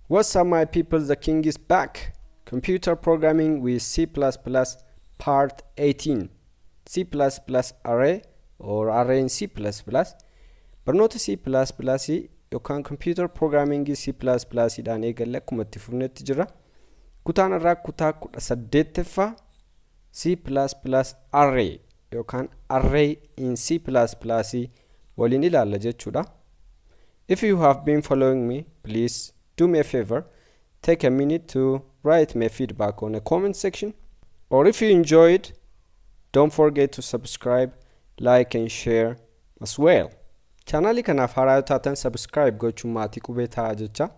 What's up, my people? The king is back. Computer programming with C++ part 18. C++ array or array in C++. Barnoota C++ yookaan computer programming C++ dhaan eegalle akkuma itti fufnetti jira. Kutaan irraa kutaa 18ffaa C++ array yookaan array in C++ waliin ilaalla jechuudha. If you have been following me, please do me a favor, take a minute to write me feedback on a comment section, or if you enjoyed, don't forget to subscribe, like and share as well. Chaanaalii kanaaf haaraa yoo taatan subscribe gochuun maatii qubee ta'aa jecha.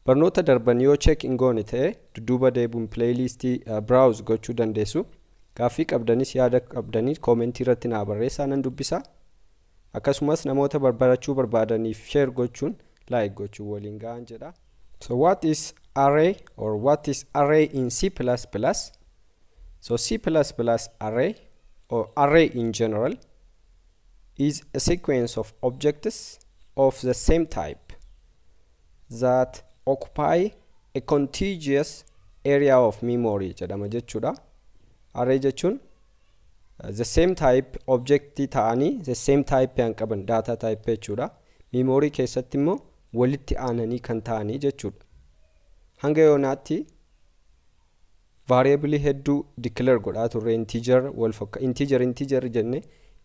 Barnoota darban yoo check hin goone ta'e dudduuba deebuun playlistii browse gochuu dandeessu. Gaaffii qabdanis yaada qabdanis koomentii irratti naa barreessaa, nan dubbisa. Akkasumas namoota barbarachuu barbaadaniif share gochuun, like gochuun waliin ga'an jedha. So what is array or what is array in C++? So C++ array or array in general is a sequence of objects of the same type that occupy a contiguous area of memory jedhama jechuudha. Array jechuun the same type object ta'anii the same type kan qaban data type jechuudha. Memory keessatti immoo walitti aananii kan ta'anii jechuudha. Hanga yoonaatti variable hedduu declare godhaa turre, integer wal fakka integer integer jenne.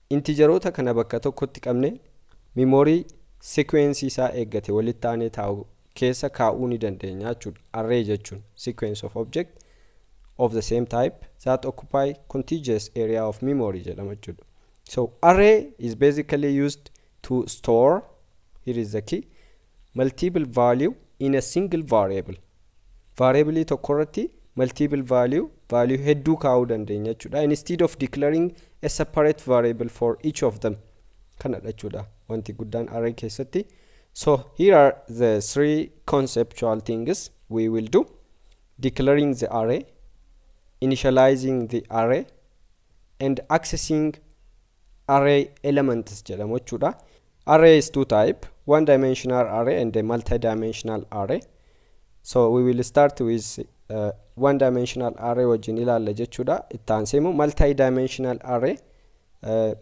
Integeroota kana bakka tokkotti qabne memory sequence isaa eeggate walitti aanee taa'u keessa kaa'uu ni dandeenya jechuudha. Array jechuun sequence of object of the same type that occupy contiguous area of memory jedhama jechuudha. So array is basically used to store, here is the key, multiple value in a single variable. Variable tokko irratti multiple value, value hedduu kaa'uu dandeenya jechuudha, instead of declaring a separate variable for each of them. Kanadha jechuudha wanti guddaan array keessatti. So here are the three conceptual things we will do: declaring the array, initializing the array and accessing array elements jedhamu jechuudha. Array is two type: one dimensional array and a multi-dimensional array. So we will start with one dimensional array wajjin ilaalla jechuudha. Itti aansee immoo multi-dimensional array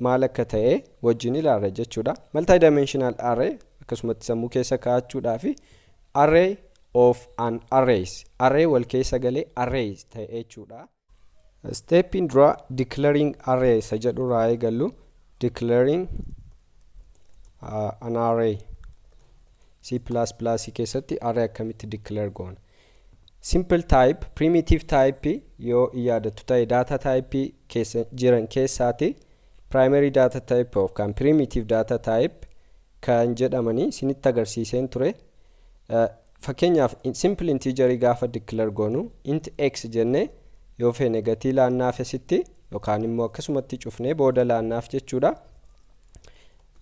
maal akka ta'e wajjin ilaalla jechuudha. Multi-dimensional array akkasumatti sammuu keessa kaa'achuudhaa fi array of an arrays, array wal keessa galee arrays ta'e jechuudha. Stepin dura declaring array isa jedhu irraa eegallu. Declaring an array C++ keessatti array akkamitti declare goona? Simple type, primitive type yoo yaadattu ta'e, data type keessa jiran keessaati primary data type yookaan primitive data type kan jedhamanii sinitti agarsiiseen ture. Fakkeenyaaf simple integer gaafa declare goonu int x jenne, yoo feene gatii laannaaf asitti yookaan immoo akkasumatti cufnee booda laannaaf jechuudha.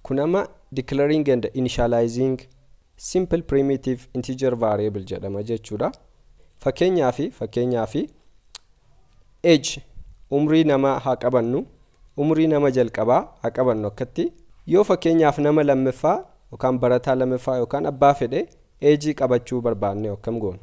Kun amma declaring and initializing simple primitive integer variable jedhama jechuudha. Fakkeenyaafi age, umrii namaa haa qabannu, umrii nama jalqabaa haa qabannu. Akkatti yoo fakkeenyaaf nama lammaffaa yookaan barataa lammaffaa yookaan abbaa fedhe age qabachuu barbaanne akkam goonu?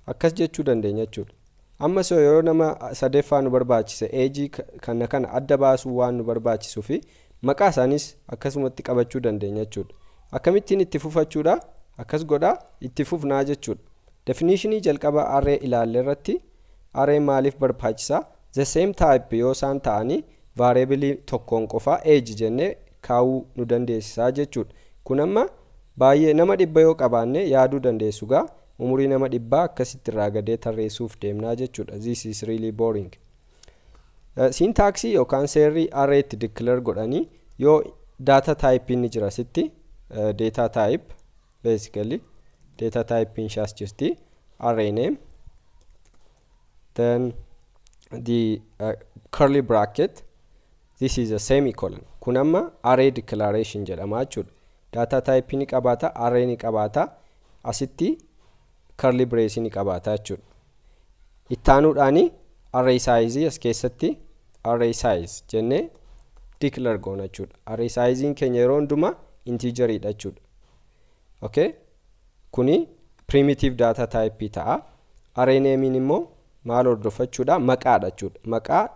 Akkas jechuu dandeenya jechuudha. Ammas yoo nama sadeeffaa nu barbaachise, age kana kana adda baasuu waan nu barbaachisuu fi maqaa isaanis akkasumatti qabachuu dandeenya jechuudha. Akkamittiin itti fufachuudha? Akkas godhaa itti fufnaa jechuudha. Definitionii jalqaba array ilaalle irratti array maaliif barbaachisaa? The same type yoo isaan ta'anii variable tokkoon qofaa age jennee kaa'uu nu dandeessisaa jechuudha. Kun amma baay'ee nama 100 yoo qabaanne yaaduu dandeessu gaa, umurii nama 100 akkasitti irraa gadee tarreessuuf deemnaa jechuudha. This is really boring. Syntaxii yookaan seerri array itti declare godhanii yoo data type inni jira sitti, data type, basically data type ishaas jirti, array name, then the curly bracket, this is a semicolon. Kun amma array declaration jedhama jechuudha. Data type ni qabaata, array ni qabaata, asitti curly brace ni qabaata jechuudha. Ittaanuudhaani array size, as keessatti array size jennee declare goona jechuudha. Array sizein keenya yeroo hundumaa integeriidha jechuudha. Okay, Kuni primitive data type ta'a. Array namein immoo maal hordofachuudha? Maqaadha jechuudha. Maqaa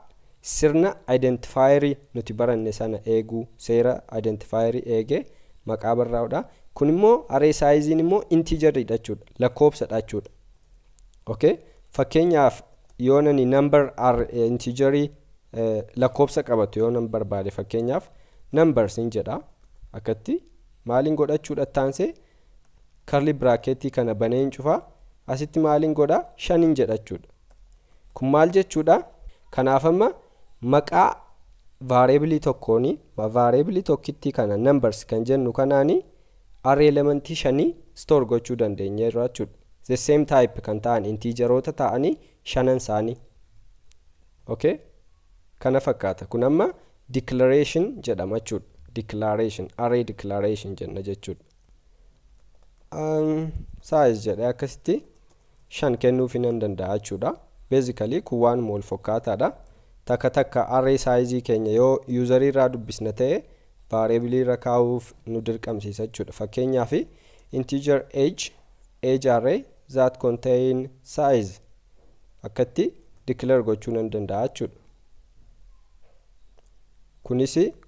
sirna identifierii nuti baranne sana eeguu, seera identifierii eegee maqaa barraa'udha. Kun immoo array sizein immoo integeridha jechuudha, lakkoofsadha jechuudha. Okay, fakkeenyaaf yoo nani number integerii lakkoofsa qabatu yoo nan barbaade, fakkeenyaaf numbers hin jedha. Akkatti maaliin godhachuudha? Taansee curly bracketii kana banee hin cufaa. Asitti maaliin godha? Shanin jedha jechuudha. Kun maal jechuudha? Kanaaf amma maqaa variableii tokkooni, variableii tokkittii kana numbers kan jennu kanaani array elementii shanii store gochuu dandeenya jechuudha. The same type kan ta'an, integeroota ta'anii shanan isaanii. Okay, kana fakkaata. Kun amma declaration jedhama jechuudha. Declaration, array declaration jenna jechuudha. Size jedhee akkasitti shan kennuufi nan danda'a jechuudha. Basically kun waan wal fakkaataadha. Takka takka array size keenya yoo userii irraa dubbisna ta'e variable irra kaa'uuf nu dirqamsiisa jechuudha. Fakkeenyaaf integer age, age array that contain size akkatti declare gochuu nan danda'a jechuudha.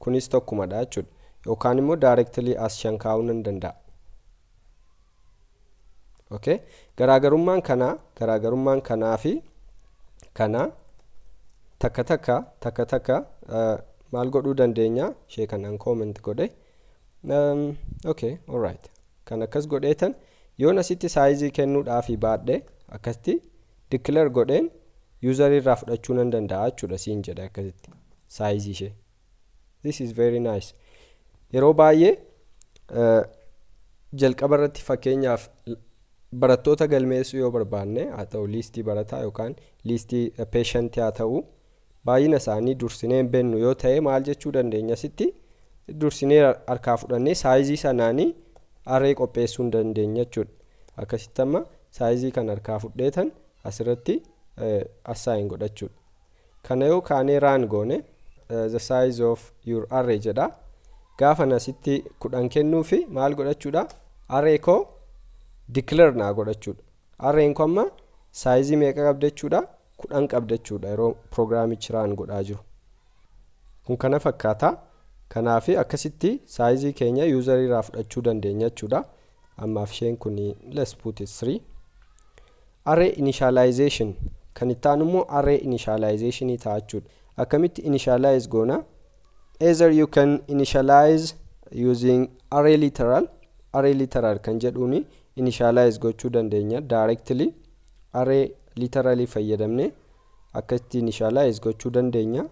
Kunis tokkumadha jechuudha. Yookaan immoo directly as shan kaa'uu nan danda'a. Okay, garaagarummaan kanaa fi kana takka takka maal godhuu dandeenya? Ishee kanaan comment godhe. Okay, alright, kan akkas godheetan yoon asitti sizeii kennuudhaafi baadhe akkasitti declare godheen user irraa fudhachuu nan danda'a jechuudha. Siin jedha akkasitti sizeii ishee. This is very nice. Yeroo baay'ee jalqaba irratti fakkeenyaaf barattoota galmeessuu yoo barbaanne haa ta'u, listii barataa yookaan listii patientii haa ta'u, baay'ina isaanii dursinee hin beeknu yoo ta'e, maal jechuu dandeenya? Sitti dursinee harkaa fudhannee sizeii sanaanii array qopheessuu hin dandeenya jechuudha. Akkasitti amma sizeii kan harkaa fudheetan asirratti assign godhachuudha. Kana yoo kaanee run goone, "The size of your array" jedha. Gaafa asitti 10 kennuufi maal godhachuudha? Array koo declare naa godhachuudha. Arrayn koo amma sizeii meeqa qabda jechuudha? 10 qabda jechuudha yeroo programichi run godhaa jiru. Kun kana fakkaata. Kanaaf akkasitti sizeii keenya userii irraa fudhachuu dandeenya jechuudha. Ammaaf isheen kun let's put it 3. Array initialization kan itti aanu immoo array initialization ta'a jechuudha. Akkamitti initialize goona? Either you can initialize using array literal. Array literal kan jedhuuni initialize gochuu dandeenya. Directly array literally fayyadamne akkasitti initialize gochuu dandeenya.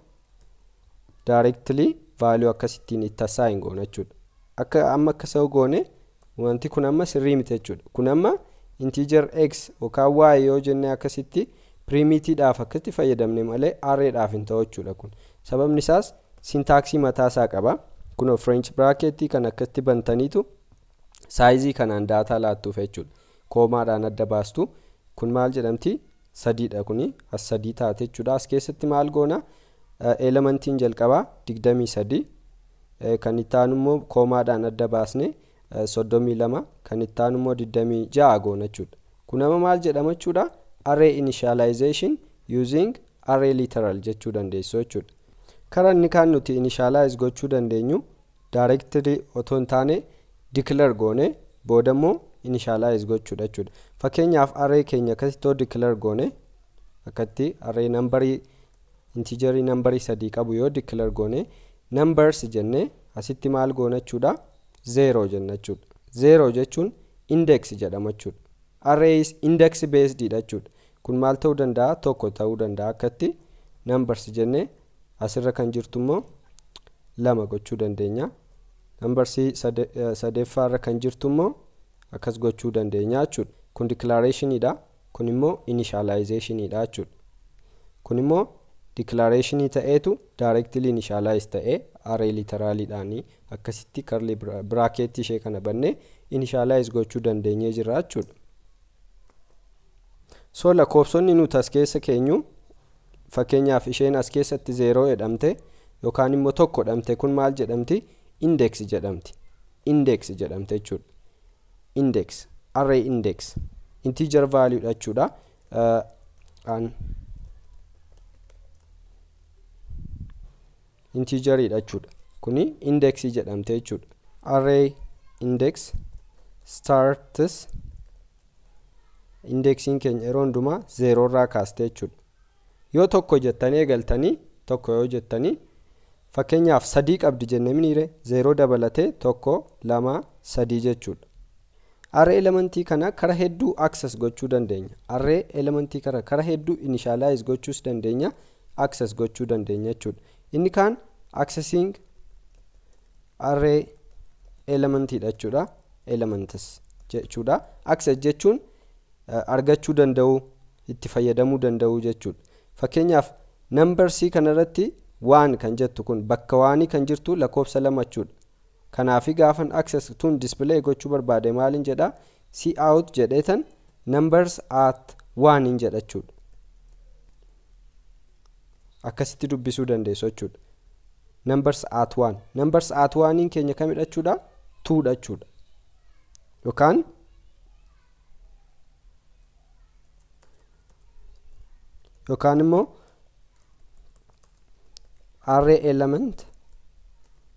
Directly value akkasittiin itti assign goona jechuudha. Akka amma akkasa goone wanti kun amma sirrii miti jechuudha. Kun amma integer x yookaan y yoo jenne akkasitti primitiidhaaf akkasitti fayyadamne malee arrayidhaaf hin ta'u jechuudha kun. Sababni isaas syntaxii mataa isaa qaba. Kunoo French bracketii kan akkasitti bantaniitu sizeii kanaan data laattuuf jechuudha. Commaadhaan adda baastu. Kun maal jedhamti? Sadiidha, kuni as sadii taate jechuudha. As keessatti maal goona? Elementiin jalqabaa 23, kan itti aanu immoo commaadhaan adda baasne 32, kan itti aanu immoo 26 goona jechuudha. Kun amma maal jedhama jechuudha? Array initialization using array literal jechuu dandeessu jechuudha. Karaa inni kaan nuti initialize gochuu dandeenyu directly otoo hin taane declare goone booda immoo initialize gochuudha jechuudha. Fakkeenyaaf array keenya akkasitti yoo declare goone, akkatti array numberii integerii numberii sadii qabu yoo declare goone, numbers jennee asitti maal goona jechuudha? Zero jenna jechuudha. Zero jechuun index jedhama jechuudha. Array is index based dha jechuudha. Kun maal ta'uu danda'a? Tokko ta'uu danda'a. Akkatti numbers jennee asirra kan jirtu immoo lama gochuu dandeenya. Numbersii sadeeffaarra kan jirtu immoo akkas gochuu dandeenya jechuudha. Kun declarationidha. Kun immoo initializationidha jechuudha. Kun immoo declarationii ta'eetu directly initialize ta'ee array literaliidhaanii akkasitti curly bracketii ishee kana bannee initialize gochuu dandeenyee jirra jechuudha. So lakkoofsonni nuti as keessa keenyu, fakkeenyaaf isheen as keessatti zero jedhamte yookaan immoo tokko jedhamte, kun maal jedhamti? Index jedhamti. Index jedhamte jechuudha. Index Array index integer value jechuudha. An integer jechuudha. Kuni index jedhamte jechuudha. Array index starts indexiin keenya yeroo hundumaa 0 irraa kaaste jechuudha. Yoo tokko jettanii eegaltanii tokko yoo jettanii fakkeenyaaf 3 qabdi jenne miniire 0 dabalatee 1 2 3 jechuudha. Array elementii kana kara hedduu access gochuu dandeenya. Array elementii kara hedduu initialize gochuus dandeenya, access gochuu dandeenya jechuudha. Inni kaan accessing array elementii jechuudha. Elements jechuudha. Access jechuun argachuu danda'u, itti fayyadamuu danda'u jechuudha. Fakkeenyaaf number c kanarratti 1 kan jettu kun bakka 1 kan jirtu lakkoofsa 2 jechuudha. Kanaafi gaafan access tun display gochuu barbaade maalin jedha? Cout jedheetan numbers at 1 hin jedha jechuudha. Akkasitti dubbisuu dandeessu jechuudha. Numbers at 1. Numbers at 1 keenya kamidha jechuudha? 2 dha jechuudha. Yookaan immoo array element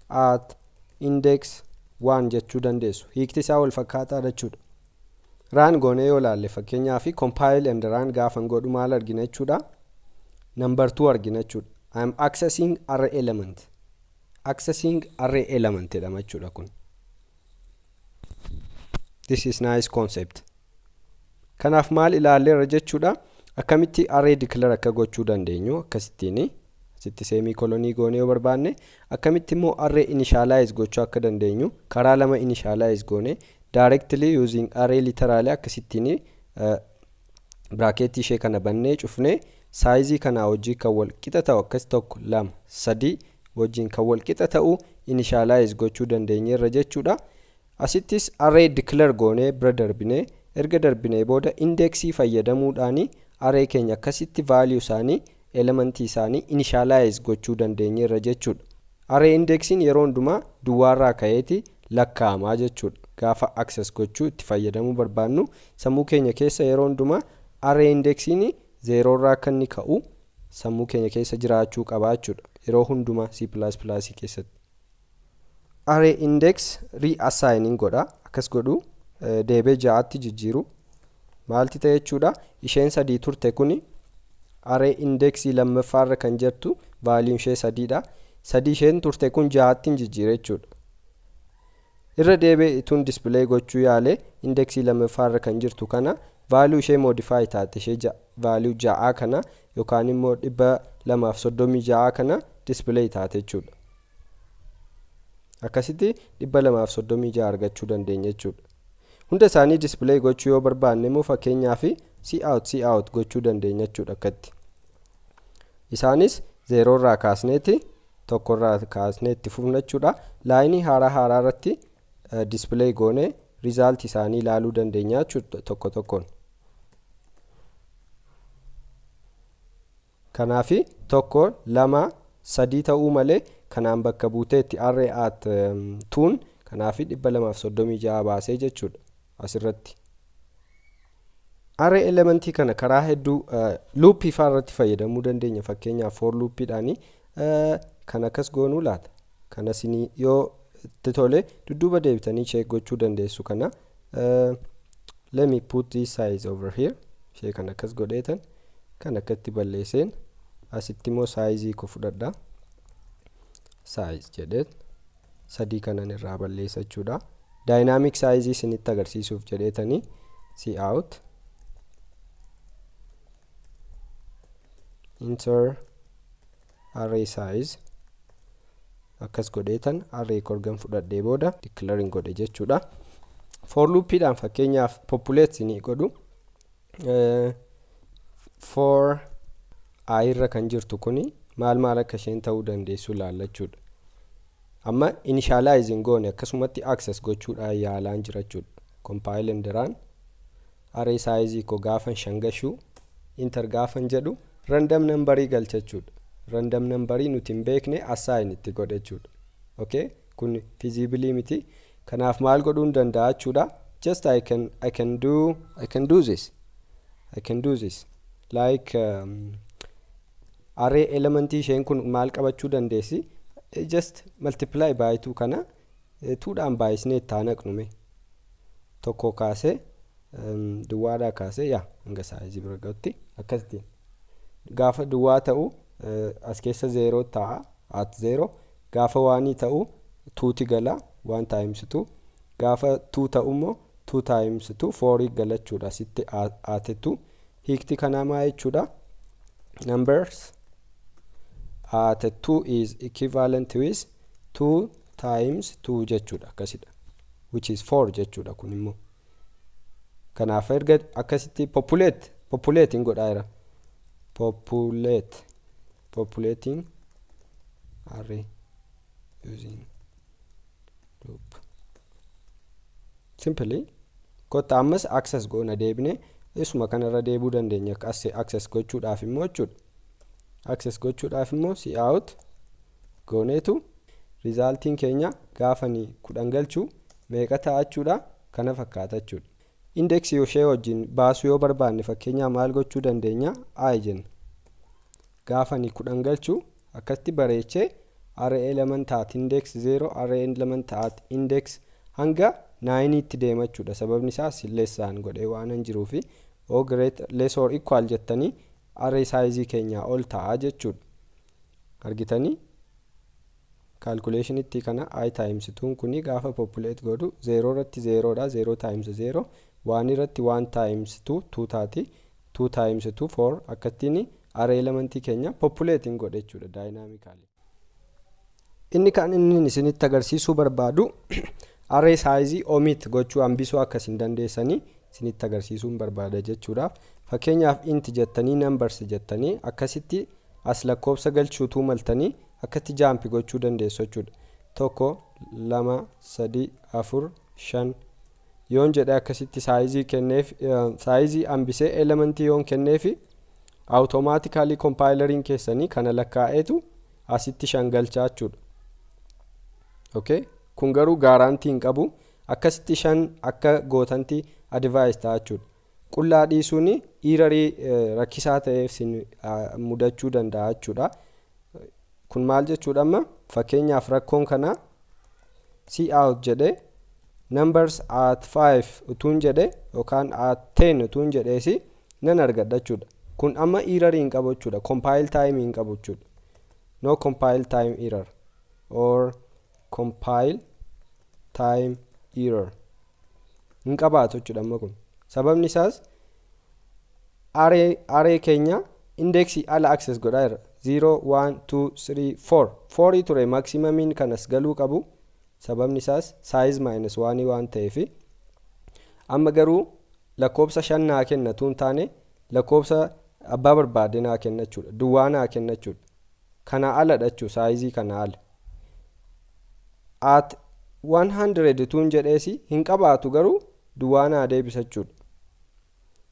at index 1 jechuu dandeessu. Hiikti isaa wal fakkaataa jechuudha. Run goonee yoo ilaalle fakkeenyaaf compile and run gaafan godhu maal argina jechuudha? Number 2 argina jechuudha. I am accessing array element. Accessing array element jedhama jechuudha kun. This is nice concept. Kanaaf maal ilaalleerra jechuudha? Akkamitti array declare akka gochuu dandeenyu akkasittiin asitti semicolonii goonee yoo barbaanne, akkamitti immoo array initialize gochuu akka dandeenyu karaa lama initialize goone directly using array literally akkasittiin bracket ishee kana bannee cufnee size kana wajjin kan wal qixa ta'u akkas 1 2 3 wajjin kan wal qixa ta'u initialize gochuu dandeenyeerra jechuudha. Asittis array declare goonee bira darbinee erga darbinee booda indexii fayyadamuudhaan array keenya akkasitti value isaanii elementii isaanii initialize gochuu dandeenyeerra jechuudha. Array indexiin yeroo hundumaa duwwaarraa ka'eeti lakkaa'amaa jechuudha. Gaafa access gochuu itti fayyadamuu barbaannu sammuu keenya keessa yeroo hundumaa array indexiin 0 irraa akka inni ka'u sammuu keenya keessa jiraachuu qaba jechuudha. Yeroo hundumaa C++ keessatti. Array index reassigning godha. Akkas godhu deebee 6tti jijjiiru. Maalti ta'e jechuudha? Isheen 3 turte kuni array indexii lammaffaarra kan jirtu value ishee 3 dha. 3 isheen turte kun 6tti jijjiire jechuudha. Irra deebee itun display gochuu yaale indexii lammaffaarra kan jirtu kana value ishee modify taate ishee value 6 kana yookaan immoo 236 kana display taate jechuudha. Akkasitti 236 argachuu dandeenya jechuudha. Hunda isaanii display gochuu yoo barbaanne immoo fakkeenyaaf cout gochuu dandeenya jechuudha akkatti. Isaanis 0 irraa kaasneeti 1 irraa kaasnee itti fufna jechuudha. Laayinii haaraa haaraa irratti display goone result isaanii ilaaluu dandeenya jechuudha tokko tokkoon. Kanaaf 1 2 3 ta'uu malee kanaan bakka buuteetti array at 2 kanaaf 236 baasee jechuudha asirratti. Array elementii kana karaa hedduu loopii faa irratti fayyadamuu dandeenya. Fakkeenyaaf for loopiidhaani kan akkas goonuu laata. Kana isinii yoo itti tole dudduuba deebitanii check gochuu dandeessu kana. Let me put this size over here. Ishee kan akkas godheetan kan akkatti balleesseen asitti immoo size koo fudhadha. Size jedheen 3 kanan irraa balleessa jechuudha. Dynamic size isinitti agarsiisuuf jedheetanii cout enter array size akkas godheetan array korgan fudhadhee booda declaring godhe jechuudha. For loopiidhaan fakkeenyaaf populate ni godhu. For i irra kan jirtu kuni maal maal akka isheen ta'uu dandeessu ilaalla jechuudha. Amma initializing goone akkasumatti access gochuudhaan yaalaan jira jechuudha. Compile and run array size koo gaafan shangashuu enter gaafan jedhu random numberii galcha jechuudha. Random numberii nuti hin beekne assign itti godhe jechuudha. Okay, kun feasibility miti. Kanaaf maal godhuu hin danda'a jechuudha. Just I can do this like array elementii isheen kun maal qabachuu dandeessi? Just multiply by 2. Kana 2dhaan baay'isnee itti haa naqnume. Tokko kaasee, duwwaadhaa kaasee yaa hanga sizeii bira ga'utti akkasitti. Gaafa duwwaa ta'u as keessa 0 ta'a, at 0. Gaafa oneii ta'u twotti gala, 1 times 2. Gaafa 2 ta'u immoo 2 times 2, 4 galachuudha asitti at 2. Hiikti kanaa maa jechuudha? Numbers at 2 is equivalent with 2 times 2 jechuudha. Akkasidha, which is 4 jechuudha. Kun immoo kanaaf erga akkasitti populating godhaa jira, populating array using loop simply. Kotta ammas access goona. Deebine isuma kanarra deebuu dandeenya. Access gochuudhaaf immoo jechuudha, access gochuudhaaf immoo cout gooneetu resultiin keenya gaafanii 10 galchuu meeqa ta'a jechuudha. Kana fakkaata jechuudha. Indexii ishee wajjin baasuu yoo barbaanne, fakkeenyaaf maal gochuu dandeenya? I jenna. Gaafanii 10 galchuu akkasitti bareechee array element at index 0, array element at index hanga 9tti deema jechuudha. Sababni isaas less than godhee waan hin jiruufi o great less or equal jettanii array sizeii keenyaa ol ta'a jechuudha. Argitanii, calculationitti kana i times 2 kuni gaafa populate godhu 0 irratti 0 dha, 0 times 0. 1 irratti 1 times 2, 2 taati, 2 times 2, 4. Akkattiin array elementii keenya populating godhe jechuudha dynamically. Inni kan inni isinitti agarsiisuu barbaadu array sizeii omit gochuu, hambisuu akkasin dandeessanii isinitti agarsiisuun barbaada jechuudha. Fakkeenyaaf int jettanii, numbers jettanii, akkasitti as lakkoofsa galchuutuu maltanii akkatti jump gochuu dandeessu jechuudha. Tokko, lama, sadi, afur, shan yoon jedhe, akkasitti sizeii kenneef, sizeii hambisee elementii yoon kenneefi, automatically compileriin keessanii kana lakkaa'eetu asitti shan galchaa jechuudha. Okay? Kun garuu guarantee hin qabu. Akkasitti shan akka gootanti advice ta'a jechuudha. Qullaa dhiisuun errorii rakkisaa ta'eef sin mudachuu danda'a jechuudha. Kun maal jechuudha amma? Fakkeenyaaf rakkoon kana cout jedhe numbers at 5 utuun jedhe yookaan at 10 utuun jedheesi nan argadha jechuudha. Kun amma errorii hin qabu jechuudha. Compile time hin qabu jechuudha. No compile time error or compile time error hin qabaatu jechuudha amma kun. Sababni isaas array keenya indexii ala access godhaa jira. 0, 1, 2, 3, 4, 4 ture maximumiin kanas galuu qabu. Sababni isaas size minus 1 waan ta'eef. Amma garuu lakkoobsa shan naa kenna tuun taane, lakkoobsa abbaa barbaade naa kenna jechuudha. Duwwaa naa kenna jechuudha. Kana ala jechuudha, sizeii kana ala. At 100 tuun jedheesi hin qabaatu, garuu duwwaa naa deebisa jechuudha.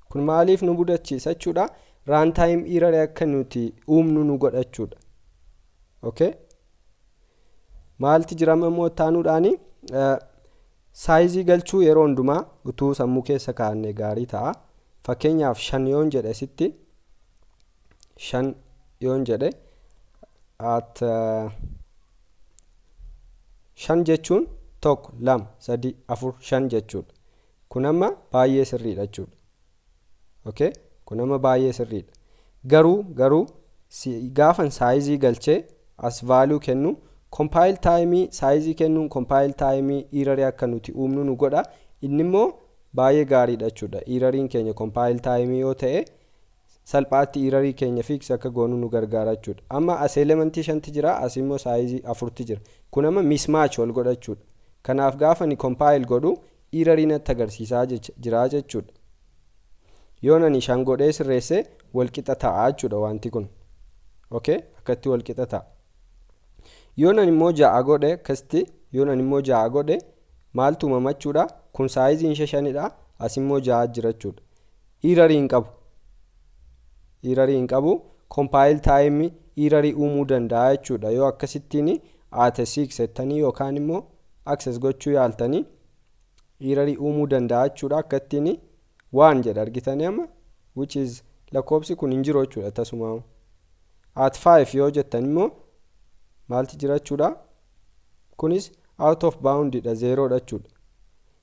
Kun maaliif nu mudachiisa jechuudha? Runtime error akka nuti uumnu nu godha jechuudha. Okay, maalti jirama immoo taanuudhaani? Sizeii galchuu yeroo hundumaa utuu sammuu keessa kaa'anne gaarii ta'a. Fakkeenyaaf shan yoon jedhe, sitti shan yoon jedhe, at shan jechuun tokko, lama, sadi, afur, shan jechuudha. Kun amma baay'ee sirriidha jechuudha. Okay, kun amma baay'ee sirriidha. Garuu gaafan sizeii galchee as value kennu, compile time sizeii kennuun compile time errorii akka nuti uumnu nu godha. Inni immoo baay'ee gaariidha jechuudha. Erroriin keenya compile time yoo ta'e, salphaatti errorii keenya fix akka goonu nu gargaara jechuudha. Amma as elementii shanti jira, as immoo sizeii afurti jira. Kun amma mismatch wal godha jechuudha. Kanaaf gaafa ni compile godhu errorii natti agarsiisaa jira jechuudha. Yoo nani shan godhee sirreesse, walqixa ta'a jechuudha wanti kun. Okay, akkatti walqixa ta'a. Yoo nan immoo ja'a godhe, akkasitti yoo nan immoo ja'a godhe, maaltu uumama jechuudha? Kun sizeiin ishee shanidha, as immoo ja'a jira jechuudha. Errorii hin qabu, errorii hin qabu. Compile time errorii uumuu danda'a jechuudha. Yoo akkasittiin at 6 jettanii yookaan immoo access gochuu yaaltanii Errorii uumuu danda'a jechuudha. Akka ittiin waan jedha argitanii amma, which is lakkoobsi kun hin jiru jechuudha tasuma. At 5 yoo jettan immoo maalti jira jechuudha? Kunis out of bound dha, 0 dha jechuudha.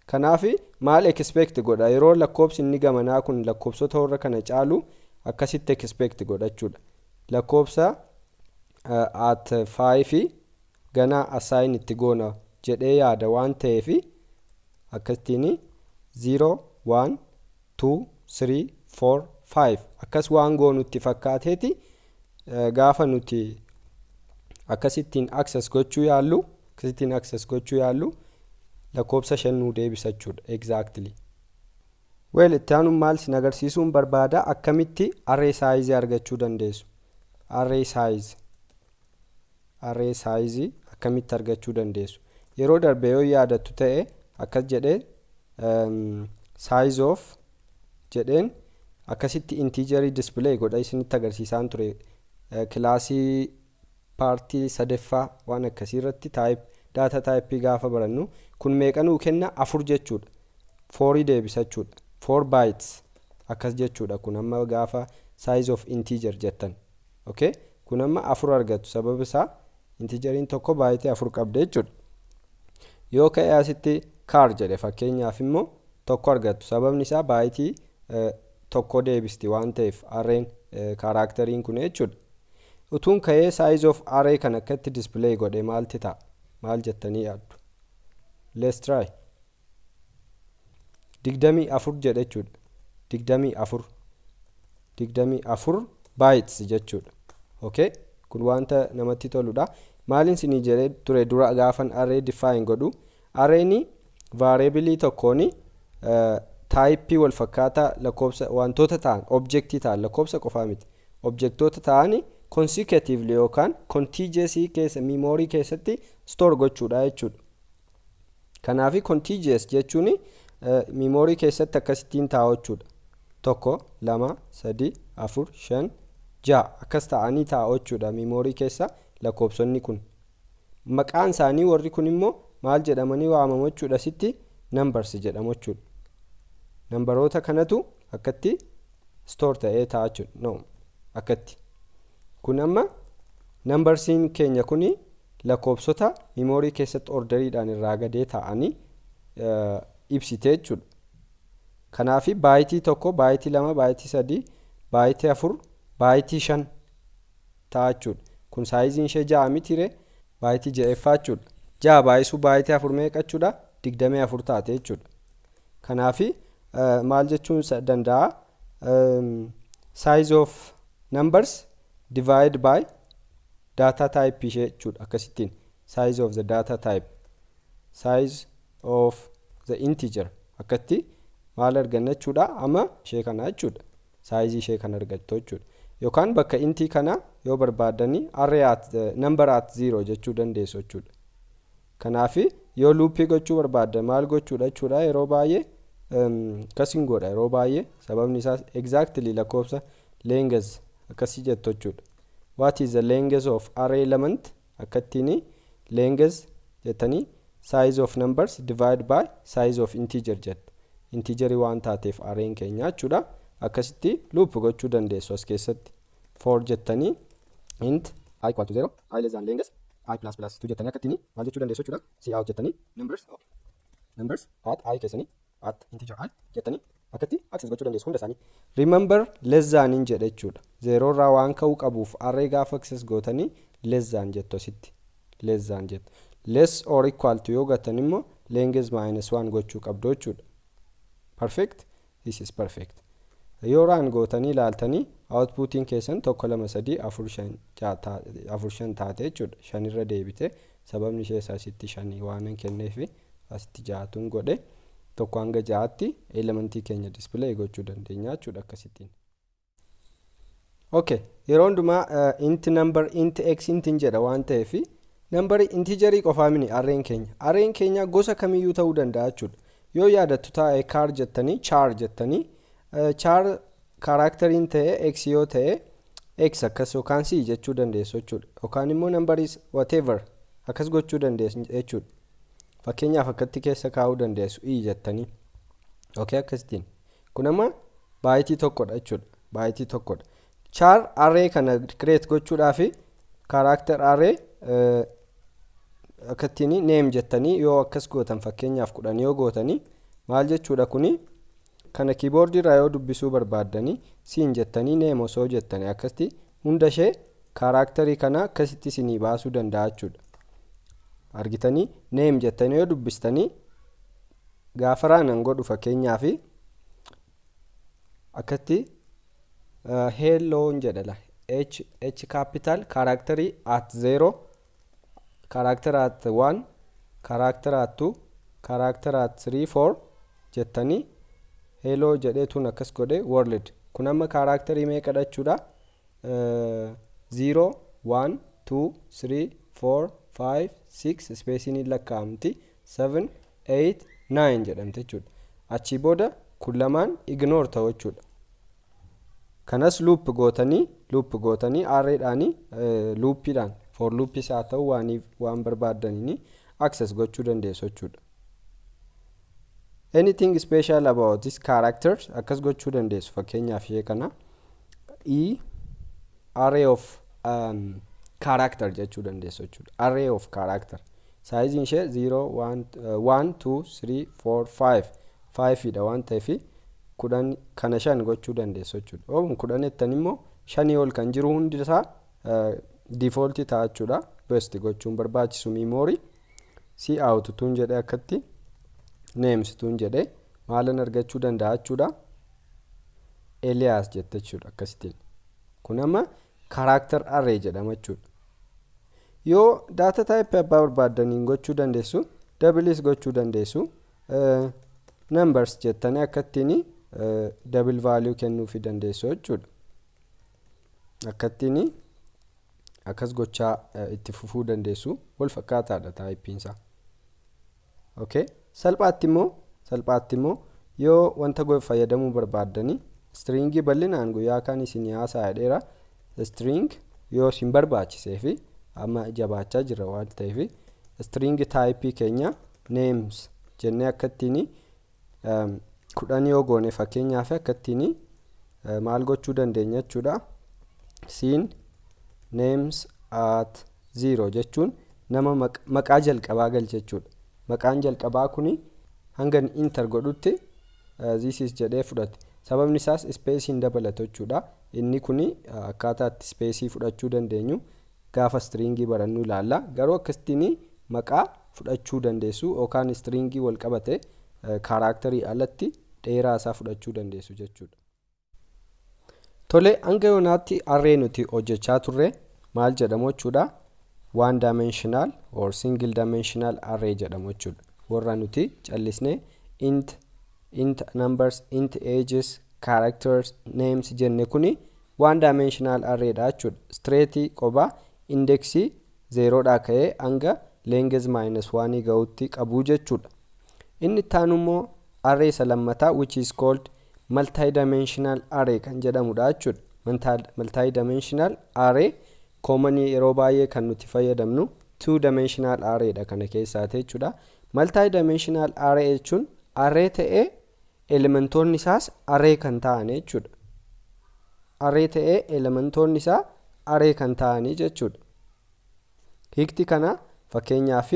Kanaaf maal expect godha? Yeroo lakkoobsi inni gamanaa kun lakkoobsota warra kana caalu akkasitti expect godha jechuudha. Lakkoobsa at 5 gana assign itti goona jedhee yaada waan ta'eef, akkasittiin 0, 1, 2, 3, 4, 5 akkas waan goonutti fakkaateeti. Gaafa nuti akkasittiin access gochuu yaallu, akkasittiin access gochuu yaallu, lakkoobsa 5 nuu deebisa jechuudha exactly. Well, itti aanuun maal sin agarsiisuun barbaada? Akkamitti array size argachuu dandeessu? Array size, array size akkamitti argachuu dandeessu? Yeroo darbe yoo yaadattu ta'e, akkas jedhee size of jedheen akkasitti integerii display godha isinitti agarsiisaan ture. Classii partii sadaffaa waan akkasii irratti type, data type gaafa barannu, kun meeqa nuu kenna? 4 jechuudha. Fourii deebisa jechuudha. 4 bytes akkas jechuudha. Kun amma gaafa size of integer jettan, okay, kun amma 4 argattu. Sababa isaa integeriin tokko byteii 4 qabda jechuudha. Yoo ka'e asitti char jedhe fakkeenyaaf immoo 1 argattu. Sababni isaa byteii 1 deebisti waan ta'eef arrayn characteriin kun jechuudha. Utuun ka'ee size of array kan akkatti display godhe maalti ta'a? Maal jettanii yaaddu? Let's try. 24 jedhe jechuudha. 24, 24 bytes jechuudha. Okay, kun wanta namatti toludha. Maaliin sinii jedhee ture dura gaafan array define godhu? Arrayni variableii tokkoon typeii wal fakkaataa lakkoofsa wantoota ta'an, objectii ta'an, lakkoofsa qofaa miti, objectoota ta'an consecutively yookaan contiguous keessa memory keessatti store gochuudha jechuudha. Kanaaf contiguous jechuun memory keessatti akkasittiin taa'u jechuudha. Tokko, lama, sadi, afur, shan, ja'a akkas ta'anii taa'u jechuudha memory keessa lakkoofsonni kun. Maqaan isaanii warri kun immoo maal jedhamanii waamamu jechuudha? Sitti numbers jedhamu jechuudha. Numberoota kanatu akkatti store ta'ee ta'a jechuudha. No, akkatti. Kun amma numbersiin keenya kuni lakkoofsota memory keessatti orderiidhaan irraa gadee ta'anii ibsite jechuudha. Kanaaf byteii 1, byteii 2, byteii 3, byteii 4, byteii 5 ta'a jechuudha. Kun sizeiin ishee 6 mitire? Byteii ja'effaa jechuudha. 6 baay'isuu byteii 4 meeqa jechuudha? 24 taate jechuudha. Kanaaf maal jechuun danda'a? Size of numbers divide by data type ishee jechuudha. Akkasittiin size of the data type, size of the integer akkatti maal arganna jechuudha? Amma ishee kana jechuudha, sizeii ishee kana argattu jechuudha. Yookaan bakka intii kana yoo barbaaddanii array at number at 0 jechuu dandeessu jechuudha. Kanaaf yoo loopii gochuu barbaaddan maal gochuudha jechuudha? Yeroo baay'ee akkasiin godha yeroo baay'ee. Sababni isaas exactly lakkoofsa length akkasii jettu jechuudha. What is the length of array element? Akkattiin length jettanii size of numbers divide by size of integer jettu. Integerii waan taateef arrayn keenya jechuudha. Akkasitti loop gochuu dandeessu as keessatti. For jettanii int i equal to 0, i less than length, i plus plus 2 jettanii akkattiin maal jechuu dandeessu jechuudha? Cout jettanii numbers at i keessanii at integer i jettanii akkatti access gochuu dandeessu hunda isaanii. Remember, less than hin jedhe jechuudha. Zero irraa waan ka'uu qabuuf array gaafa access gootanii less than jettu asitti. Less than jettu. Less or equal to yoo gattan immoo length minus 1 gochuu qabdu jechuudha. Perfect, this is perfect. Yoo run gootanii ilaaltanii outputiin keessan 1, 2, 3, 4, 5, 4, 5 taate jechuudha. Shanirra deebite. Sababni ishee asitti shanii waan hin kenneefi asitti ja'atuun godhe. 1 hanga 6tti elementii keenya display gochuu dandeenya jechuudha akkasittiin. Okay, yeroo hundumaa int number, int x, int hin jedha waan ta'eef number integerii qofaa mini arrayn keenya. Arrayn keenya gosa kamiyyuu ta'uu danda'a jechuudha. Yoo yaadattu taa'e char jettanii, char jettanii, char characteriin ta'e x yoo ta'e x akkas yookaan c jechuu dandeessu jechuudha. Yookaan immoo numberis whatever akkas gochuu dandeessu jechuudha. Fakkeenyaaf akkatti keessa kaa'uu dandeessu i jettanii. Okay, akkasittiin. Kun amma byte tokkodha jechuudha. Byte tokkodha. Char array kana create gochuudhaaf character array akkattiin name jettanii yoo akkas gootan, fakkeenyaaf 10 yoo gootanii, maal jechuudha kuni? Kana keyboard irraa yoo dubbisuu barbaaddanii, cin jettanii name osoo jettanii, akkasitti hunda ishee characterii kana akkasitti isinii baasuu danda'a jechuudha. Argitanii, name jettanii yoo dubbistanii, gaafa runan godhu, fakkeenyaaf akkatti hello jedha. H H capital, characterii at 0, character at 1, character at 2, character at 3, 4 jettanii hello jedheetuun akkas godhe world. Kun amma characterii meeqadha jechuudha? 0, 1, 2, 3, 4, 5, 6, spaceiin hin lakkaa'amti, 7, 8, 9 jedhamte jechuudha. Achii booda kun lamaan ignore ta'u jechuudha. Kanas loop gootanii arrayidhaanii loopiidhaan, for loopis haa ta'u, waan barbaaddaniin access gochuu dandeessu jechuudha. Anything special about this characters akkas gochuu dandeessu. Fakkeenyaaf ishee kana e array of character jechuu dandeessu jechuudha. Array of character sizeiin ishee 0, 1, 1, 2, 3, 4, 5, 5 dha waan ta'eef, 10 kana shan gochuu dandeessu jechuudha. Oom 10 jettan immoo shanii ol kan jiru hundi isaa default ta'a jechuudha. Best gochuun barbaachisu memory. Cout tun jedhee, akkatti names tun jedhee, maalan argachuu danda'a jechuudha? Eliyaas jette jechuudha akkasittiin. Kun amma character array jedhama jechuudha. Yoo data type abbaa barbaaddaniin gochuu dandeessu, doubleis gochuu dandeessu. Numbers jettanii akkattiin double value kennuufii dandeessu jechuudha. Akkattiin akkas gochaa itti fufuu dandeessu. Wal fakkaataadha typeiinsaa. Okay, salphaatti immoo yoo wanta fayyadamuu barbaaddanii, stringii bal'inaan guyyaa kan isin haasaa dheera. String yoo isin barbaachisee fi amma jabaachaa jira waan ta'eef, string type keenya names jennee akkattiin 10 yoo goone, fakkeenyaaf akkattiin maal gochuu dandeenya jechuudha? Cin names at 0 jechuun nama maqaa jalqabaa galche jechuudha. Maqaan jalqabaa kuni hanga enter godhutti this is jedhee fudhate. Sababni isaas space hin dabalatu jechuudha. Inni kuni akkaataa itti space fudhachuu dandeenyu gaafa stringii barannu ilaalla. Garuu akkasittiin maqaa fudhachuu dandeessu yookaan stringii wal qabate characterii alatti dheeraa isaa fudhachuu dandeessu jechuudha. Tole, hanga yoonaatti array nuti hojjechaa turre maal jedhamu jechuudha? One dimensional or single dimensional array jedhamu jechuudha. Warra nuti callisnee int, int numbers, int ages, characters, names jenne kuni one dimensional array dha jechuudha. Straight qobaa indexii zerodhaa ka'ee hanga length minus 1 ga'utti qabu jechuudha. Inni itti aanu immoo array isa lammataa, which is called multidimensional array kan jedhamudha jechuudha. Multidimensional array common yeroo baay'ee kan nuti fayyadamnu two dimensional array dha kana keessaati jechuudha. Multidimensional array jechuun array ta'ee elementoonni isaas array kan ta'an jechuudha. Array ta'ee elementoonni isaa array kan ta'anii jechuudha. Hiikti kana fakkeenyaaf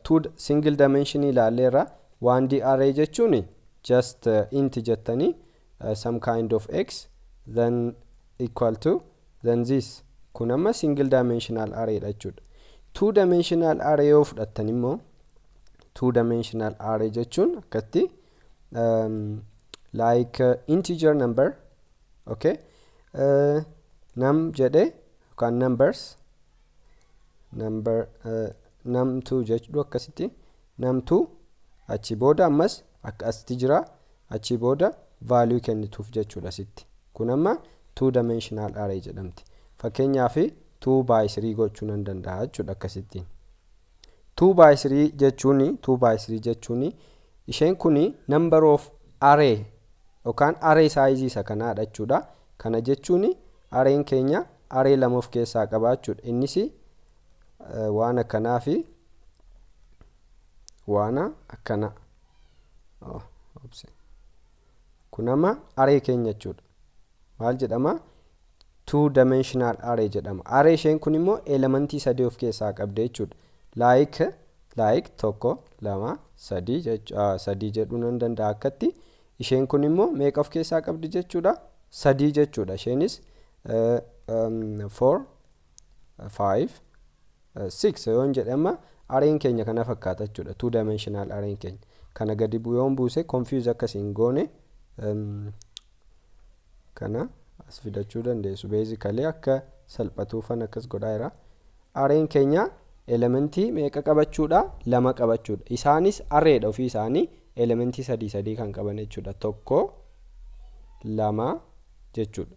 two single dimension ilaalleerra. 1D array jechuun just int jettanii some kind of x, then equal to, then this. Kun amma single dimensional array dha jechuudha. Two dimensional array yoo fudhattan immoo, two dimensional array jechuun akkatti like integer number, okay, num jedhe yookaan numbers, number num2 jedhu, akkasitti num2, achi booda ammas akkasitti jira, achi booda value kennituuf jechuudha asitti. Kun amma two dimensional array jedhamti. Fakkeenyaaf 2 by 3 gochuu nan danda'a jechuudha akkasittiin. 2 by 3 jechuun, 2 by 3 jechuun isheen kun number of array yookaan array size isa kanaadha jechuudha. Kana jechuun arrayn keenya array lama of keessaa qaba jechuudha. Innis waan akkanaa fi Waana akkana. Oh, oops. Kun amma array keenya jechuudha. Maal jedhama? Two dimensional array jedhama. Array isheen kun immoo elementii sadii of keessaa qabdi jechuudha. Like 1, 2, 3 3 jedhuu nan danda'a akkatti. Isheen kun immoo meeqa of keessaa qabdi jechuudha? 3 jechuudha. Isheenis 4, 5, 6 yoon jedhama arrayn keenya kana fakkaata jechuudha. Two dimensional arrayn keenya. Kana gadi yoon buuse confuse akkasiin goone kana as fidachuu dandeessu. Basically akka salphatuufan akkas godhaa jira. Arrayn keenya elementii meeqa qabachuudha? 2 qabachuudha. Isaanis arraydha ofii isaanii elementii 3 kan qaban jechuudha. 1, 2 jechuudha.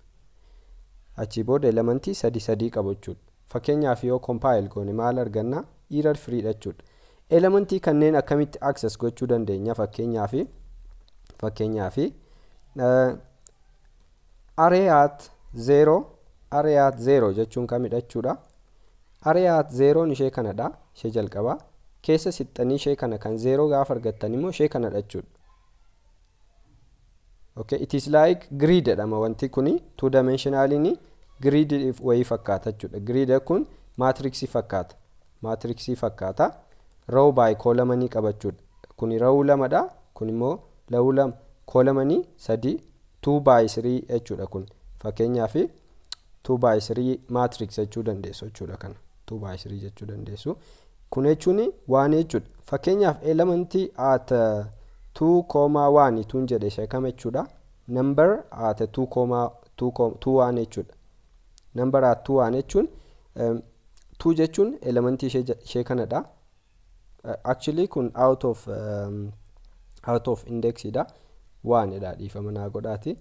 Achii booda elementii 3 qabu jechuudha. Fakkeenyaaf yoo compile goone maal arganna? Error free dha jechuudha. Elementii kanneen akkamitti access gochuu dandeenya? Fakkeenyaaf array at 0, array at 0 jechuun kamidha jechuudha. Array at 0 ishee kanadha, ishee jalqaba. Keessa sixxanii ishee kana kan 0 gaafa argattan immoo ishee kanadha jechuudha. Okay, it is like grid jedhama wanti kuni two dimensionalini grid wayii fakkaata jechuudha. Grid kun matrixii fakkaata. Matrixii fakkaata. Row by column qabachuudha. Kuni row lamadha, kun immoo row lama column 3 2 by 3 jechuudha kun. Fakkeenyaaf 2 by 3 matrix jechuu dandeessu jechuudha kana. 2 by 3 jechuu dandeessu. Kun jechuun waan jechuudha. Fakkeenyaaf elementii at 2,1 tun jedhe ishee kam jechuudha. Number at 2,2 jechuudha. Number at 2 jechuun 2 jechuun elementii ishee kanadha. Actually kun out of index dha. 1 dha dhiifama naa godhaati.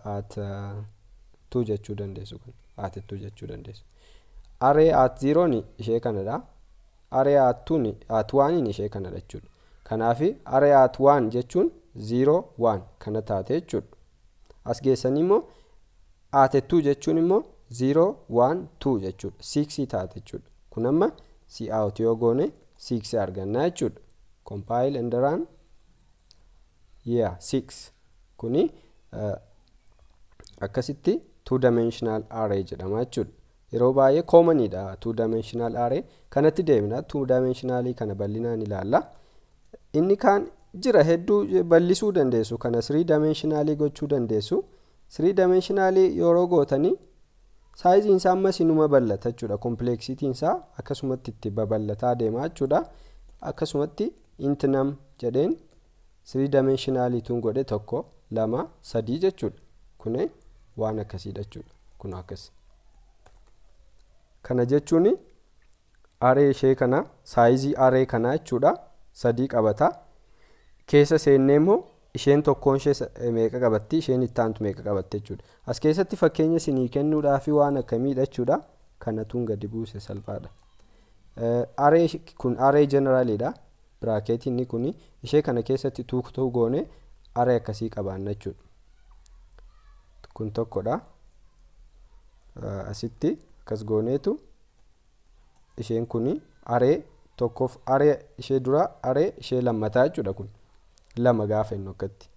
At 2 jechuu dandeessu kun. At 2 jechuu dandeessu. Array at 0 ni ishee kanadha. Array at 2 ni at 1 ni ishee kanadha jechuudha. Kanaaf array at 1 jechuun 0 1 kana taate jechuudha. As geessanii immoo at 2 jechuun immoo 0 1 2 jechuudha. 6 taate jechuudha. Kun amma cout yoo goone 6 arganna jechuudha. Compile and run. Yeah, 6. Kuni akkasitti two dimensional array jedhama jechuudha. Yeroo baay'ee common dha two dimensional array. Kanatti deemna two dimensional kana bal'inaan ilaalla. Inni kaan jira hedduu bal'isuu dandeessu. Kana three dimensional gochuu dandeessu. Three dimensional yeroo gootanii saayiziin isaa ammas inuma bal'ata jechuudha. Complexity'n isaa akkasumatti itti babal'ataa deema jechuudha. Akkasumatti int num jedheen three dimensional tun godhe 1 2 3 jechuudha. Kuni waan akkasiidha jechuudha. Kun akkas. Kana jechuun array ishee kana saayizii array kana jechuudha. 3 qabata. Keessa seennee immoo isheen tokkoon ishee meeqa qabatti, isheen itti aantu meeqa qabatti jechuudha. As keessatti fakkeenya isinii kennuudhaaf waan akkamiidha jechuudha. Kana tun gadi buuse salphaadha. Array kun array generalidha. Bracketiin kun ishee kana keessatti tuuqtuu goone array akkasii qabaanna jechuudha. Kun tokkodha. Asitti akkas gooneetu isheen kun array tokkoof array ishee dura array ishee lammataa jechuudha. Kun lama gaafa inni akkatti.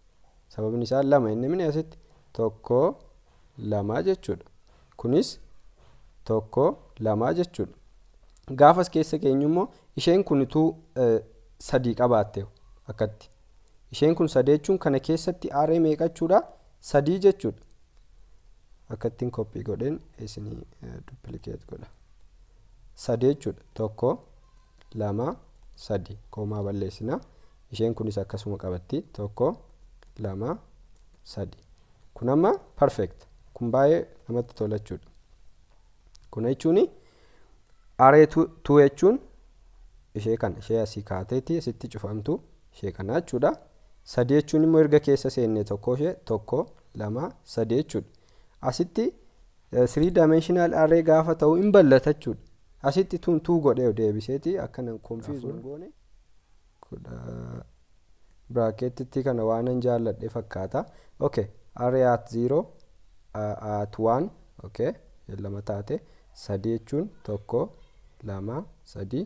Sababni isaa lama inni mini asitti 1 2 jechuudha. Kunis 1 2 jechuudha. Gaafas keessa keenyu immoo isheen kun utuu 3 qabaatte akkatti. Isheen kun 3 jechuun kana keessatti array meeqa jechuudha? 3 jechuudha. Akkattiin copy godheen isinii duplicate godha. 3 jechuudha. 1 2 3 koomaa balleessina. Isheen kunis akkasuma qabatti. 1 2 3. Kun amma perfect. Kun baay'ee namatti tola jechuudha. Kun jechuun array 2 jechuun ishee kana ishee asii kaateeti asitti cufamtu ishee kana jechuudha. 3 jechuun immoo erga keessa seenne tokko ishee 1 2 3 jechuudha. Asitti 3 dimensional array gaafa ta'u hin bal'ata jechuudha. Asitti tun 2 godhee deebiseeti akkana confuse goone. Bracketitti kana waan an jaalladhe fakkaata. Okay, array at 0 at 1 okay, lama taate 3 jechuun 1 2 3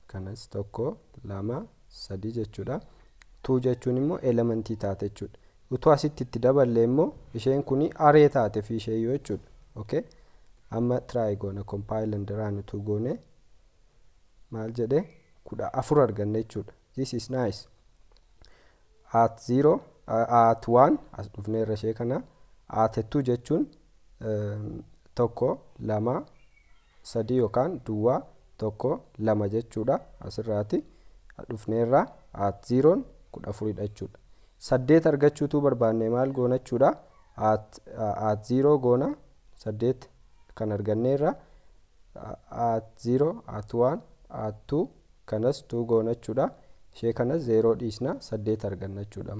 kanas 1 2 3 jechuudha. 2 jechuun immoo elementii taate jechuudha. Utuu asitti itti daballee immoo isheen kuni array taate fi ishee jechuudha. Okay, amma try goona, compile and run utuu goone maal jedhe? 14 arganne jechuudha. This is nice. At 0, at 1 as dhufneerra. Ishee kana at 2 jechuun 1, 2, 3 yookaan duwwaa, 1, 2 jechuudha. Asirraati dhufneerra. At 0 14dha jechuudha. 8 argachuutu barbaanne maal goona jechuudha? At 0 goona, 8 kan arganneerra. At 0, at 1, at 2, kanas 2 goona jechuudha. Ishee kanas 0 dhiisna, 8 arganna jechuudha.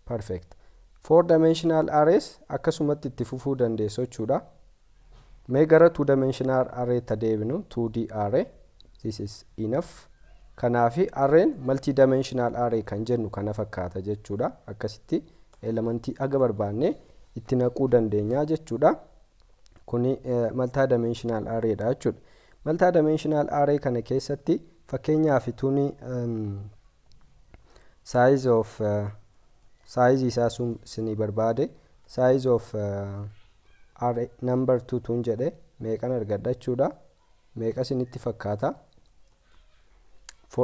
Perfect. Four dimensional arrays akkasumatti itti fufuu dandeessu jechuudha. Mee gara two dimensional array ta deebinu. 2D array, this is enough. Kanaafi arrayn multi dimensional array kan jennu kana fakkaata jechuudha. Akkasitti elementii aga barbaanne itti naquu dandeenya jechuudha. Kuni multi dimensional array dha jechuudha. Multi dimensional array kana keessatti fakkeenyaaf tuni size of size isaa sun sinii barbaade, size of array number 2 tun jedhe meeqan argadha jechuudha? Meeqa isinitti fakkaata?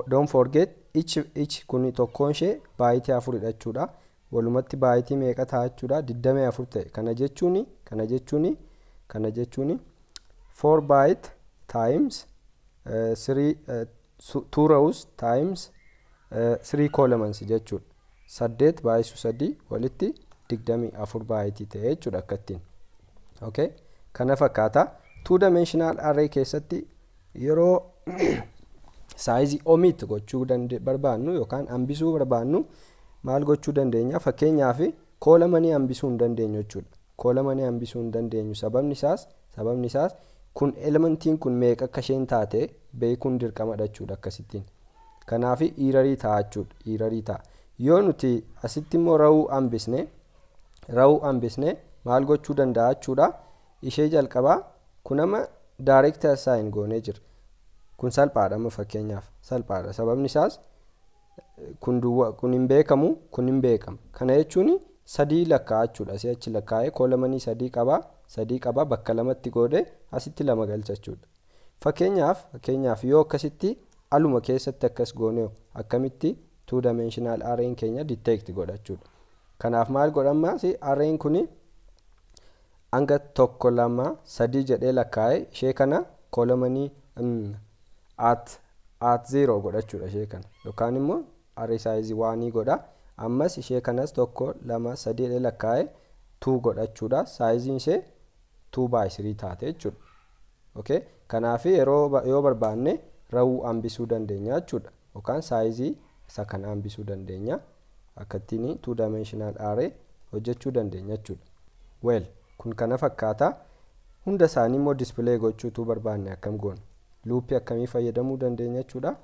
Don't forget, each kuni tokkoon ishee byte afuridha jechuudha. Walumatti byte meeqa ta'a jechuudha? 24 ta'e. Kana jechuuni 4 byte times 3, 2 rows times 3 columns jechuudha. 8 baay'isu 3 walitti 24 byte ta'e jechuudha akkattiin. Okay, kana fakkaata. Two dimensional array keessatti yeroo size omit gochuu barbaannu yookaan hambisuu barbaannu maal gochuu dandeenya? Fakkeenyaaf column hambisuu hin dandeenyu jechuudha. Column hambisuu hin dandeenyu. Sababni isaas kun elementiin kun meeqa akka isheen taate beekuun dirqamadha jechuudha akkasittiin. Kanaaf error ta'a jechuudha, error ta'a. Yoo nuti asitti immoo row hambisne maal gochuu danda'a jechuudha? Ishee jalqabaa kun amma direct assign goonee jira. Kun salphaadha amma, fakkeenyaaf salphaadha. Sababni isaas kun duwwaa, kun hin beekamu, kun hin beekamu. Kana jechuun sadii lakkaa'a jechuudha. Asii achi lakkaa'ee column sadii qaba, sadii qaba, bakka lamatti goodee asitti lama galcha jechuudha. Fakkeenyaaf yoo akkasitti aluma keessatti akkas goone akkamitti two dimensional arrayn keenya detect godha jechuudha? Kanaaf maal godhama? Arrayn kuni hanga tokko, lama, sadii jedhee lakkaa'ee ishee kana column at zero godhachuudha ishee kana, yookaan immoo array size one godha. Ammas ishee kanas tokko, lama, sadii jedhee lakkaa'ee two godhachuudha. Sizeiin ishee 2 by 3 taate jechuudha. Okay, kanaaf yeroo yoo barbaanne row hambisuu dandeenya jechuudha, yookaan size isa kana hambisuu dandeenya. Akkattiin two dimensional array hojjechuu dandeenya jechuudha. Well, kun kana fakkaata. Hunda isaanii immoo display gochuutu barbaanne akkam goona? Loop akkamii fayyadamuu dandeenya jechuudha?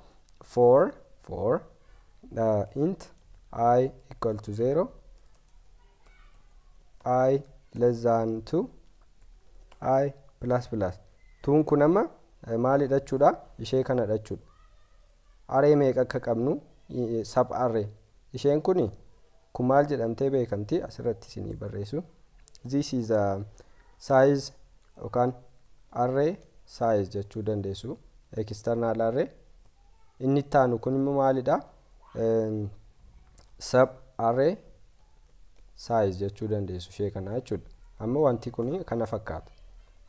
For int i equal to 0, i less than 2, i plus plus. Tuun kun amma maalidha jechuudha? Ishee kanadha jechuudha. Array meeqa akka qabnu, sub array isheen kun maal jedhamtee beekamti? Asirratti isinii barreessu. This is a size yookaan array size jechuu dandeessu, external array. Inni itti aanu kun immoo maalidha? Sub array size jechuu dandeessu ishee kana jechuudha. Amma wanti kun kana fakkaata.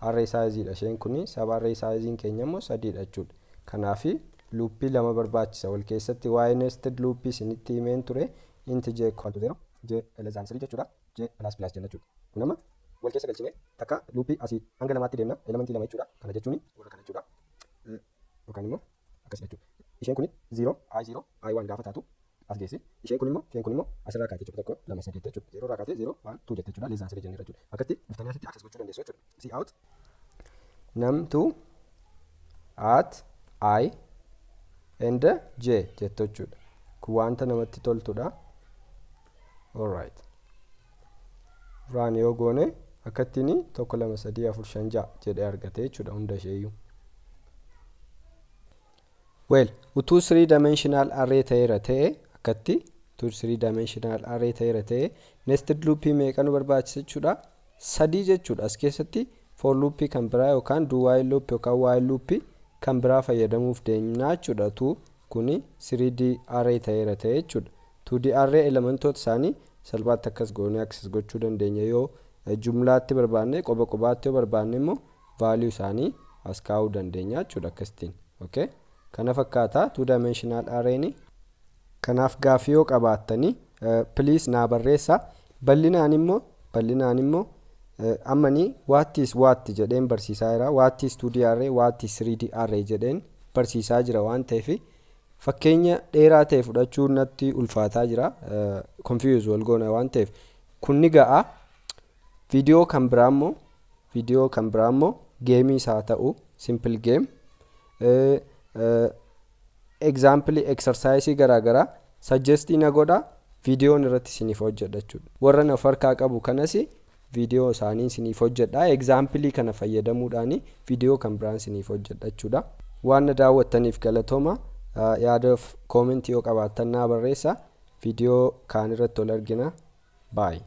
Array size dha isheen kun, sub array sizein keenya immoo sadiidha jechuudha. Kanaafi loop lama barbaachisa wal keessatti. Waa'ee nested loop isinitti himeen ture. Int j equal to 0, j less than 3 jechuudha, j plus plus jenna jechuudha. Kun amma wal keessa galchine takka loop asii hanga lamaatti deemna, elementii lama jechuudha. Kana jechuun warra kana jechuudha, yookaan immoo akkas jechuudha. Isheen kun 0, i 0, i 1 gaafa taatu as geessi. Isheen kun immoo asirraa kaatee jechuudha, tokko, lama, sadii jechuudha. 0 irraa kaatee 0, 1, 2 jette jechuudha. Less than 3 jennee jechuudha. Akkatti dhuftanii asitti access gochuu dandeessu jechuudha. Cout num2 at i and j jettu jechuudha. Kun wanta namatti toltudha. Alright, run yoo goone akkattiin tokko, lama, sadii, afur, shan, ja'a jedhee argate jechuudha hunda isheeyyuu. Well, utuu 3 dimensional array ta'eera ta'e, akkatti utuu 3 dimensional array ta'eera ta'e, nested loopii meeqa nu barbaachisa jechuudha? Sadii jechuudha. As keessatti for loopii kan biraa yookaan do while loop yookaan while loopii kan biraa fayyadamuuf deemnaa jechuudha, utuu kuni 3D array ta'eera ta'e jechuudha. 2D array elementoota isaanii salphaatti akkas goonee access gochuu dandeenya yoo jumlaatti barbaanne. Qoba qobaatti yoo barbaanne immoo value isaanii as kaa'uu dandeenya jechuudha akkasitiin. Okay, kana fakkaata two dimensional arrayni. Kanaaf gaaffii yoo qabaattanii, please naa barreessaa. Bal'inaan immoo ammanii what is what jedheen barsiisaa jira. What is 2D array, what is 3D array jedheen barsiisaa jira waan ta'eef, fakkeenya dheeraa ta'e fudhachuu natti ulfaataa jira, confuse wal goona waan ta'eef. Kun ni ga'a. Viidiyoo kan biraa immoo gameii isaa ta'u, simple game example, exercise garaagaraa suggestii na godha, viidiyoon irratti isiniif hojjedha jechuudha. Warra na harkaa qabu kanas viidiyoo isaanii isiniif hojjedha. Example kana fayyadamuudhaan viidiyoo kan biraan isiniif hojjedha jechuudha. Waan na daawwattaniif galatooma. Yaadaaf commentii yoo qabaattan naa barreessa. Viidiyoo kaan irratti ol argina. Bye.